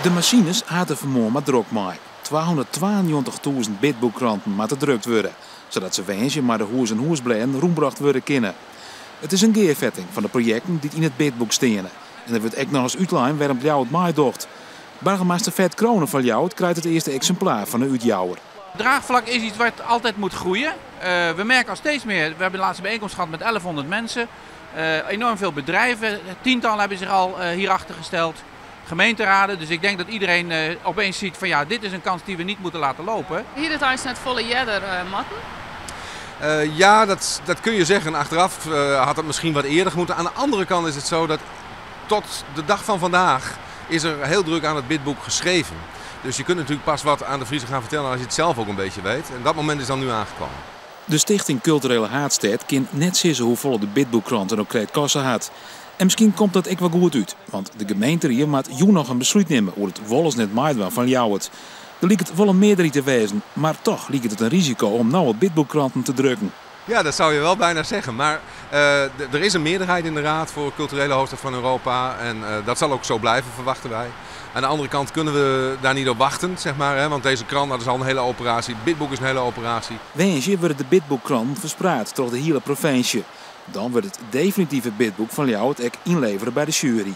De masines ha it der fan 'e moarn mar drok mei. 292.000 bidbookkranten moatte drukt wurde, sadat se woansdei mei de hûs-oan-hûsblêden rûnbrocht wurde kinne. It is in gearfetting fan de projekten dy't yn it bidbook steane. En der wurdt ek nochris útlein wêrom't Ljouwert meidocht. Boargemaster Ferd Crone fan Ljouwert krijt it earste eksimplaar fan de útjouwer. Draagvlak is iets wat altijd moet groeien. We merken al steeds meer, we hebben de laatste bijeenkomst gehad met 1100 mensen. Enorm veel bedrijven, tientallen hebben zich al hierachter gesteld. Gemeenteraden, dus ik denk dat iedereen opeens ziet van ja, dit is een kans die we niet moeten laten lopen. Hie dit eins net folle earder moatten? Ja, dat kun je zeggen. Achteraf had het misschien wat eerder moeten. Aan de andere kant is het zo dat tot de dag van vandaag is er heel druk aan het bidbook geschreven. Dus je kunt natuurlijk pas wat aan de Friezen gaan vertellen als je het zelf ook een beetje weet. En dat moment is dan nu aangekomen. De Stichting Kulturele Haadstêd kin net sizze hoefolle de bidboekkranten no krekt koste hat. En miskien komt dat ek wol goed út, want de gemeenterie moat jûn noch in beslút nimme oer it wol as net meidwaan fan Ljouwert. Der liket wol in mearderheid te wêzen, mar dochs liket it in risiko om no al bidboekkranten te drukken. Ja, dat zou je wel bijna zeggen. Maar er is een meerderheid in de Raad voor Culturele Hoofdstad van Europa. En dat zal ook zo blijven, verwachten wij. Aan de andere kant kunnen we daar niet op wachten, zeg maar, hè, want deze krant, dat is al een hele operatie. Het bidbook is een hele operatie. Woansdei wurde de bidboekkranten ferspraat troch de hiele provinsje. Dan wurdt it definitive bidbook fan Ljouwert ek ynlevere by de sjuery.